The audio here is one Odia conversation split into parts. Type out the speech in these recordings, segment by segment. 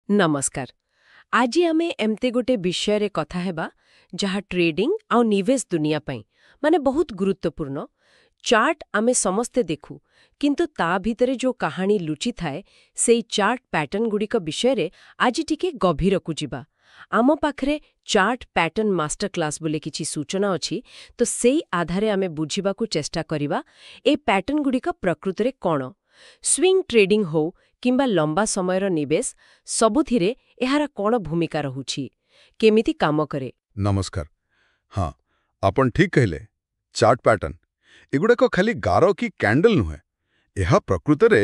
ନମସ୍କାର। ଆଜି ଆମେ ଏମିତି ଗୋଟେ ବିଷୟରେ କଥା ହେବା ଯାହା ଟ୍ରେଡିଂ ଆଉ ନିବେଶ ଦୁନିଆ ପାଇଁ ମାନେ ବହୁତ ଗୁରୁତ୍ୱପୂର୍ଣ୍ଣ। ଚାର୍ଟ ଆମେ ସମସ୍ତେ ଦେଖୁ, କିନ୍ତୁ ତା ଭିତରେ ଯୋଉ କାହାଣୀ ଲୁଚିଥାଏ, ସେଇ ଚାର୍ଟ ପ୍ୟାଟର୍ନ ଗୁଡ଼ିକ ବିଷୟରେ ଆଜି ଟିକେ ଗଭୀରକୁ ଯିବା। ଆମ ପାଖରେ ଚାର୍ଟ ପ୍ୟାଟର୍ନ ମାଷ୍ଟର କ୍ଲାସ୍ ବୋଲି କିଛି ସୂଚନା ଅଛି, ତ ସେଇ ଆଧାରେ ଆମେ ବୁଝିବାକୁ ଚେଷ୍ଟା କରିବା ଏ ପ୍ୟାଟର୍ନ ଗୁଡ଼ିକ ପ୍ରକୃତରେ କ'ଣ। ସ୍ୱିଙ୍ଗ ଟ୍ରେଡିଂ ହଉ କିମ୍ବା ଲମ୍ବା ସମୟର ନିବେଶ, ସବୁଥିରେ ଏହାର କ'ଣ ଭୂମିକା ରହୁଛି, କେମିତି କାମ କରେ। ନମସ୍କାର। ହଁ, ଆପଣ ଠିକ୍ କହିଲେ। ଚାର୍ଟ ପ୍ୟାଟର୍ନ ଏଗୁଡ଼ାକ ଖାଲି ଗାର କି କ୍ୟାଣ୍ଡେଲ ନୁହେଁ। ଏହା ପ୍ରକୃତରେ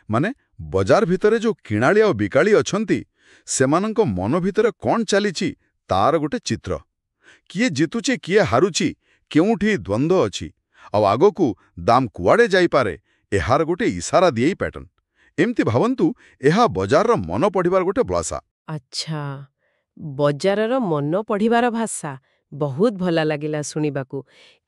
ମାନେ ବଜାର ଭିତରେ ଯୋଉ କିଣାଳି ଆଉ ବିକାଳି ଅଛନ୍ତି, ସେମାନଙ୍କ ମନ ଭିତରେ କ'ଣ ଚାଲିଛି ତାର ଗୋଟେ ଚିତ୍ର। କିଏ ଜିତୁଛି, କିଏ ହାରୁଛି, କେଉଁଠି ଦ୍ୱନ୍ଦ୍ୱ ଅଛି ଆଉ ଆଗକୁ ଦାମ କୁଆଡ଼େ ଯାଇପାରେ, ଏହାର ଗୋଟେ ଇସାରା ଦିଏ ଏଇ ପ୍ୟାଟର୍ନ। ଏମିତି ଭାବନ୍ତୁ, ଏହା ବଜାରର ମନ ପଢ଼ିବାର ଗୋଟେ ଭାଷା। ଆଚ୍ଛା, ବଜାରର ମନ ପଢ଼ିବାର ଭାଷା। ବହୁତ ଭଲ ଲାଗିଲା ଶୁଣିବାକୁ।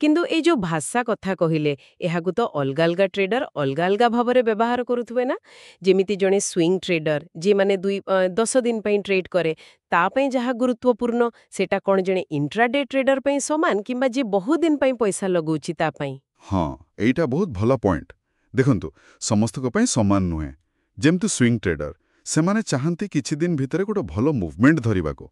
କିନ୍ତୁ ଏଇ ଯୋଉ ଭାଷା କଥା କହିଲେ, ଏହାକୁ ତ ଅଲଗା ଅଲଗା ଟ୍ରେଡର ଅଲଗା ଅଲଗା ଭାବରେ ବ୍ୟବହାର କରୁଥିବେ ନା? ଯେମିତି ଜଣେ ସ୍ୱିଙ୍ଗ ଟ୍ରେଡର, ଯିଏ ମାନେ 2-10 ଦିନ ପାଇଁ ଟ୍ରେଡ୍ କରେ, ତା ପାଇଁ ଯାହା ଗୁରୁତ୍ୱପୂର୍ଣ୍ଣ, ସେଟା କ'ଣ ଜଣେ ଇଣ୍ଟ୍ରାଡେ ଟ୍ରେଡର ପାଇଁ ସମାନ, କିମ୍ବା ଯିଏ ବହୁତ ଦିନ ପାଇଁ ପଇସା ଲଗାଉଛି ତା ପାଇଁ? ହଁ, ଏଇଟା ବହୁତ ଭଲ ପଏଣ୍ଟ। ଦେଖନ୍ତୁ, ସମସ୍ତଙ୍କ ପାଇଁ ସମାନ ନୁହେଁ। ଯେମିତି ସ୍ୱିଙ୍ଗ ଟ୍ରେଡର, ସେମାନେ ଚାହାନ୍ତି କିଛି ଦିନ ଭିତରେ ଗୋଟେ ଭଲ ମୁଭମେଣ୍ଟ ଧରିବାକୁ।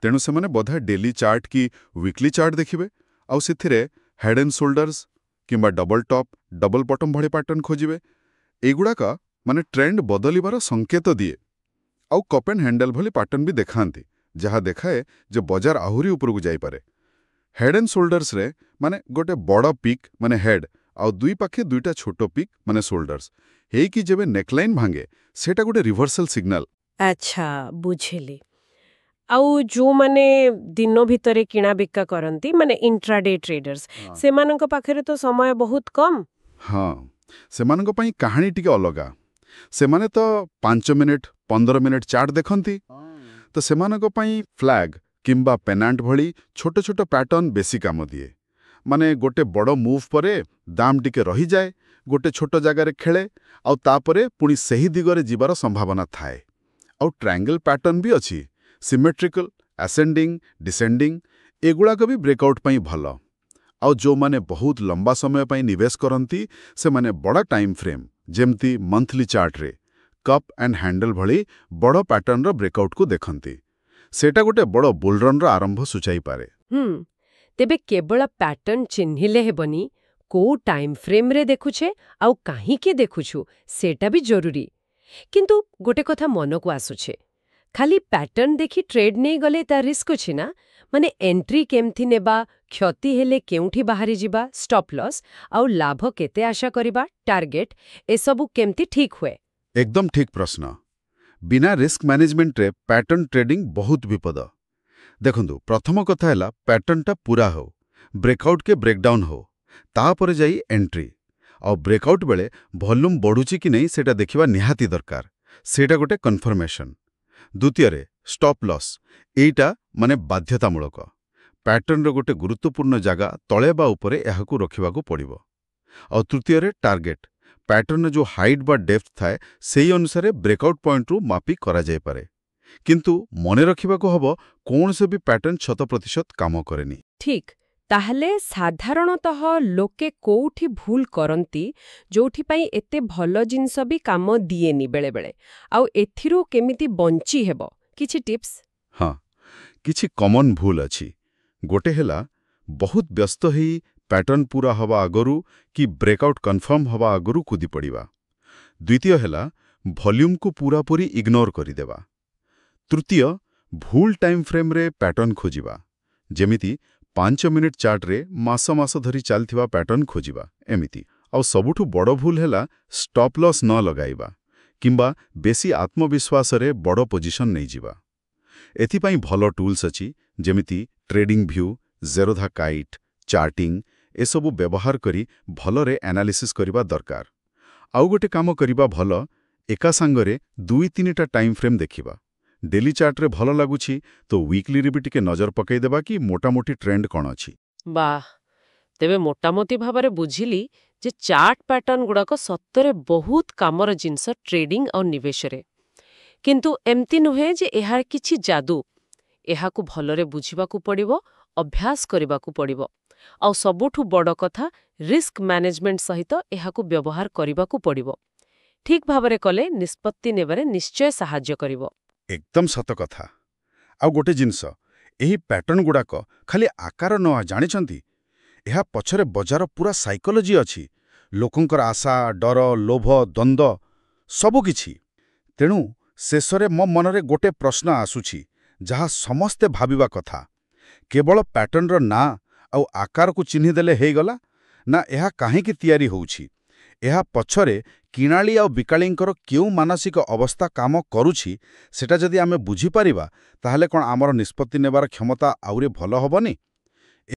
ତେଣୁ ସେମାନେ ବୋଧେ ଡେଲି ଚାର୍ଟ କି ୱିକଲି ଚାର୍ଟ ଦେଖିବେ ଆଉ ସେଥିରେ ହେଡ୍ ଆଣ୍ଡ ସୋଲ୍ଡର୍ସ କିମ୍ବା ଡବଲ ଟପ୍, ଡବଲ ବଟମ୍ ଭଳି ପ୍ୟାଟର୍ନ ଖୋଜିବେ। ଏଗୁଡ଼ାକ ମାନେ ଟ୍ରେଣ୍ଡ ବଦଳିବାର ସଂକେତ ଦିଏ। ଆଉ କପ୍ ଆଣ୍ଡ ହ୍ୟାଣ୍ଡେଲ ଭଳି ପ୍ୟାଟର୍ନ ବି ଦେଖାନ୍ତି, ଯାହା ଦେଖାଏ ଯେ ବଜାର ଆହୁରି ଉପରକୁ ଯାଇପାରେ। ହେଡ୍ ଆଣ୍ଡ ସୋଲ୍ଡର୍ସରେ ମାନେ ଗୋଟେ ବଡ଼ ପିକ୍ ମାନେ ହେଡ୍ ଆଉ ଦୁଇ ପାଖେ ଦୁଇଟା ଛୋଟ ପିକ୍ ମାନେ ସୋଲ୍ଡର୍ସ ହେଇକି ଯେବେ ନେକଲାଇନ୍ ଭାଙ୍ଗେ, ସେଇଟା ଗୋଟେ ରିଭର୍ସାଲ ସିଗ୍ନାଲ। ଆଚ୍ଛା, ବୁଝିଲି। ଆଉ ଯୋଉମାନେ ଦିନ ଭିତରେ କିଣା ବିକା କରନ୍ତି, ମାନେ ଇଣ୍ଟ୍ରାଡେ ଟ୍ରେଡର୍ସ, ସେମାନଙ୍କ ପାଖରେ ତ ସମୟ ବହୁତ କମ୍। ହଁ, ସେମାନଙ୍କ ପାଇଁ କାହାଣୀ ଟିକେ ଅଲଗା। ସେମାନେ ତ 5 ମିନିଟ୍, 15 ମିନିଟ୍ ଚାର୍ଟ ଦେଖନ୍ତି। ତ ସେମାନଙ୍କ ପାଇଁ ଫ୍ଲାଗ କିମ୍ବା ପେନାଣ୍ଟ ଭଳି ଛୋଟ ଛୋଟ ପ୍ୟାଟର୍ନ ବେଶୀ କାମ ଦିଏ। ମାନେ ଗୋଟେ ବଡ଼ ମୁଭ୍ ପରେ ଦାମ ଟିକେ ରହିଯାଏ, ଗୋଟେ ଛୋଟ ଜାଗାରେ ଖେଳେ ଆଉ ତାପରେ ପୁଣି ସେହି ଦିଗରେ ଯିବାର ସମ୍ଭାବନା ଥାଏ। ଆଉ ଟ୍ରାଙ୍ଗେଲ ପ୍ୟାଟର୍ନ ବି ଅଛି, ସିମେଟ୍ରିକାଲ, ଆସେଣ୍ଡିଂ, ଡିସେଣ୍ଡିଂ, ଏଗୁଡ଼ାକ ବି ବ୍ରେକଆଉଟ୍ ପାଇଁ ଭଲ। ଆଉ ଯେଉଁମାନେ ବହୁତ ଲମ୍ବା ସମୟ ପାଇଁ ନିବେଶ କରନ୍ତି, ସେମାନେ ବଡ଼ ଟାଇମ୍ ଫ୍ରେମ୍, ଯେମିତି ମନ୍ଥଲି ଚାର୍ଟରେ କପ୍ ଆଣ୍ଡ ହ୍ୟାଣ୍ଡେଲ ଭଳି ବଡ଼ ପ୍ୟାଟର୍ନର ବ୍ରେକଆଉଟ୍କୁ ଦେଖନ୍ତି। ସେଇଟା ଗୋଟେ ବଡ଼ ବୁଲରନ୍ର ଆରମ୍ଭ ସୂଚାଇପାରେ। ତେବେ କେବଳ ପ୍ୟାଟର୍ନ ଚିହ୍ନିଲେ ହେବନି, କୋଉ ଟାଇମ୍ ଫ୍ରେମ୍ରେ ଦେଖୁଛେ ଆଉ କାହିଁକି ଦେଖୁଛୁ, ସେଇଟା ବି ଜରୁରୀ। କିନ୍ତୁ ଗୋଟେ କଥା ମନକୁ ଆସୁଛି। ଖାଲି ପ୍ୟାଟର୍ନ ଦେଖି ଟ୍ରେଡ୍ ନେଇଗଲେ ତା ରିସ୍କ ଅଛି ନା? ମାନେ ଏଣ୍ଟ୍ରି କେମିତି ନେବା, କ୍ଷତି ହେଲେ କେଉଁଠି ବାହାରିଯିବା, ଷ୍ଟପ୍ ଲସ୍, ଆଉ ଲାଭ କେତେ ଆଶା କରିବା, ଟାର୍ଗେଟ୍, ଏସବୁ କେମିତି ଠିକ୍ ହୁଏ? ଏକଦମ ଠିକ୍ ପ୍ରଶ୍ନ। ବିନା ରିସ୍କ ମ୍ୟାନେଜମେଣ୍ଟରେ ପ୍ୟାଟର୍ନ ଟ୍ରେଡିଂ ବହୁତ ବିପଦ। ଦେଖନ୍ତୁ, ପ୍ରଥମ କଥା ହେଲା ପ୍ୟାଟର୍ନଟା ପୁରା ହଉ, ବ୍ରେକଆଉଟ୍ କି ବ୍ରେକଡାଉନ୍ ହଉ, ତାପରେ ଯାଇ ଏଣ୍ଟ୍ରି। ଆଉ ବ୍ରେକଆଉଟ୍ ବେଳେ ଭଲ୍ୟୁମ୍ ବଢୁଛି କି ନାହିଁ, ସେଇଟା ଦେଖିବା ନିହାତି ଦରକାର। ସେଇଟା ଗୋଟେ କନଫର୍ମେସନ୍। ଦ୍ୱିତୀୟରେ ଷ୍ଟପ୍ ଲସ୍, ଏଇଟା ମାନେ ବାଧ୍ୟତାମୂଳକ। ପ୍ୟାଟର୍ନର ଗୋଟେ ଗୁରୁତ୍ୱପୂର୍ଣ୍ଣ ଜାଗା ତଳେ ବା ଉପରେ ଏହାକୁ ରଖିବାକୁ ପଡ଼ିବ। ଆଉ ତୃତୀୟରେ ଟାର୍ଗେଟ୍। ପ୍ୟାଟର୍ନର ଯେଉଁ ହାଇଟ୍ ବା ଡେପ୍ଥ ଥାଏ, ସେଇ ଅନୁସାରେ ବ୍ରେକଆଉଟ୍ ପଏଣ୍ଟରୁ ମାପି କରାଯାଇପାରେ। କିନ୍ତୁ ମନେ ରଖିବାକୁ ହବ, କୌଣସି ବି ପ୍ୟାଟର୍ନ 100% କାମ କରେନି। ଠିକ୍। ତାହେଲେ ସାଧାରଣତଃ ଲୋକେ କୋଉଠି ଭୁଲ କରନ୍ତି, ଯୋଉଥିପାଇଁ ଏତେ ଭଲ ଜିନିଷ ବି କାମ ଦିଏନି ବେଳେବେଳେ? ଆଉ ଏଥିରୁ କେମିତି ବଞ୍ଚି ହେବ, କିଛି ଟିପ୍ସ? ହଁ, କିଛି କମନ୍ ଭୁଲ ଅଛି। ଗୋଟେ ହେଲା ବହୁତ ବ୍ୟସ୍ତ ହେଇ ପ୍ୟାଟର୍ନ ପୁରା ହବା ଆଗରୁ କି ବ୍ରେକଆଉଟ୍ କନଫର୍ମ ହବା ଆଗରୁ କୁଦି ପଡ଼ିବା। ଦ୍ୱିତୀୟ ହେଲା ଭଲ୍ୟୁମ୍କୁ ପୂରାପୂରି ଇଗ୍ନୋର କରିଦେବା। ତୃତୀୟ, ଭୁଲ ଟାଇମ୍ ଫ୍ରେମ୍ରେ ପ୍ୟାଟର୍ନ ଖୋଜିବା, ଯେମିତି 5 ମିନିଟ୍ ଚାର୍ଟରେ ମାସ ମାସ ଧରି ଚାଲିଥିବା ପ୍ୟାଟର୍ନ ଖୋଜିବା, ଏମିତି। ଆଉ ସବୁଠୁ ବଡ଼ ଭୁଲ ହେଲା ଷ୍ଟପ୍ ଲସ୍ ନ ଲଗାଇବା କିମ୍ବା ବେଶୀ ଆତ୍ମବିଶ୍ୱାସରେ ବଡ଼ ପୋଜିସନ୍ ନେଇଯିବା। ଏଥିପାଇଁ ଭଲ ଟୁଲ୍ସ ଅଛି, ଯେମିତି trading view, Zerodha kite, charting, ଏସବୁ ବ୍ୟବହାର କରି ଭଲରେ ଆନାଲିସିସ୍ କରିବା ଦରକାର। ଆଉ ଗୋଟେ କାମ କରିବା ଭଲ, ଏକା ସାଙ୍ଗରେ 2-3ଟା ଟାଇମ୍ ଫ୍ରେମ୍ ଦେଖିବା। ଡେଲି ଚାର୍ଟରେ ଭଲ ଲାଗୁଛି ତ ୱିକଲିରେ ବି ଟିକେ ନଜର ପକାଇଦେବା କି ମୋଟାମୋଟି ଟ୍ରେଣ୍ଡ କ'ଣ ଅଛି। ବାଃ, ତେବେ ମୋଟାମୋଟି ଭାବରେ ବୁଝିଲି ଯେ ଚାର୍ଟ ପ୍ୟାଟର୍ନ ଗୁଡ଼ାକ ସତରେ ବହୁତ କାମର ଜିନିଷ ଟ୍ରେଡିଂ ଆଉ ନିବେଶରେ। କିନ୍ତୁ ଏମିତି ନୁହେଁ ଯେ ଏହାର କିଛି ଯାଦୁ। ଏହାକୁ ଭଲରେ ବୁଝିବାକୁ ପଡ଼ିବ, ଅଭ୍ୟାସ କରିବାକୁ ପଡ଼ିବ। ଆଉ ସବୁଠୁ ବଡ଼ କଥା, ରିସ୍କ ମ୍ୟାନେଜମେଣ୍ଟ ସହିତ ଏହାକୁ ବ୍ୟବହାର କରିବାକୁ ପଡ଼ିବ। ଠିକ୍ ଭାବରେ କଲେ ନିଷ୍ପତ୍ତି ନେବାରେ ନିଶ୍ଚୟ ସାହାଯ୍ୟ କରିବ। ଏକଦମ ସତ କଥା। ଆଉ ଗୋଟେ ଜିନିଷ, ଏହି ପ୍ୟାଟର୍ନ ଗୁଡ଼ାକ ଖାଲି ଆକାର ନୁହଁ, ଜାଣିଛନ୍ତି? ଏହା ପଛରେ ବଜାର ପୁରା ସାଇକୋଲୋଜି ଅଛି। ଲୋକଙ୍କର ଆଶା, ଡର, ଲୋଭ, ଦ୍ୱନ୍ଦ୍ୱ ସବୁକିଛି। ତେଣୁ ଶେଷରେ ମୋ ମନରେ ଗୋଟେ ପ୍ରଶ୍ନ ଆସୁଛି, ଯାହା ସମସ୍ତେ ଭାବିବା କଥା। କେବଳ ପ୍ୟାଟର୍ନର ନାଁ ଆଉ ଆକାରକୁ ଚିହ୍ନିଦେଲେ ହେଇଗଲା ନା ଏହା କାହିଁକି ତିଆରି ହେଉଛି? ଏହା ପଛରେ କିଣାଳି ଆଉ ବିକାଳିଙ୍କର କେଉଁ ମାନସିକ ଅବସ୍ଥା କାମ କରୁଛି, ସେଟା ଯଦି ଆମେ ବୁଝିପାରିବା, ତାହେଲେ କ'ଣ ଆମର ନିଷ୍ପତ୍ତି ନେବାର କ୍ଷମତା ଆହୁରି ଭଲ ହେବନି?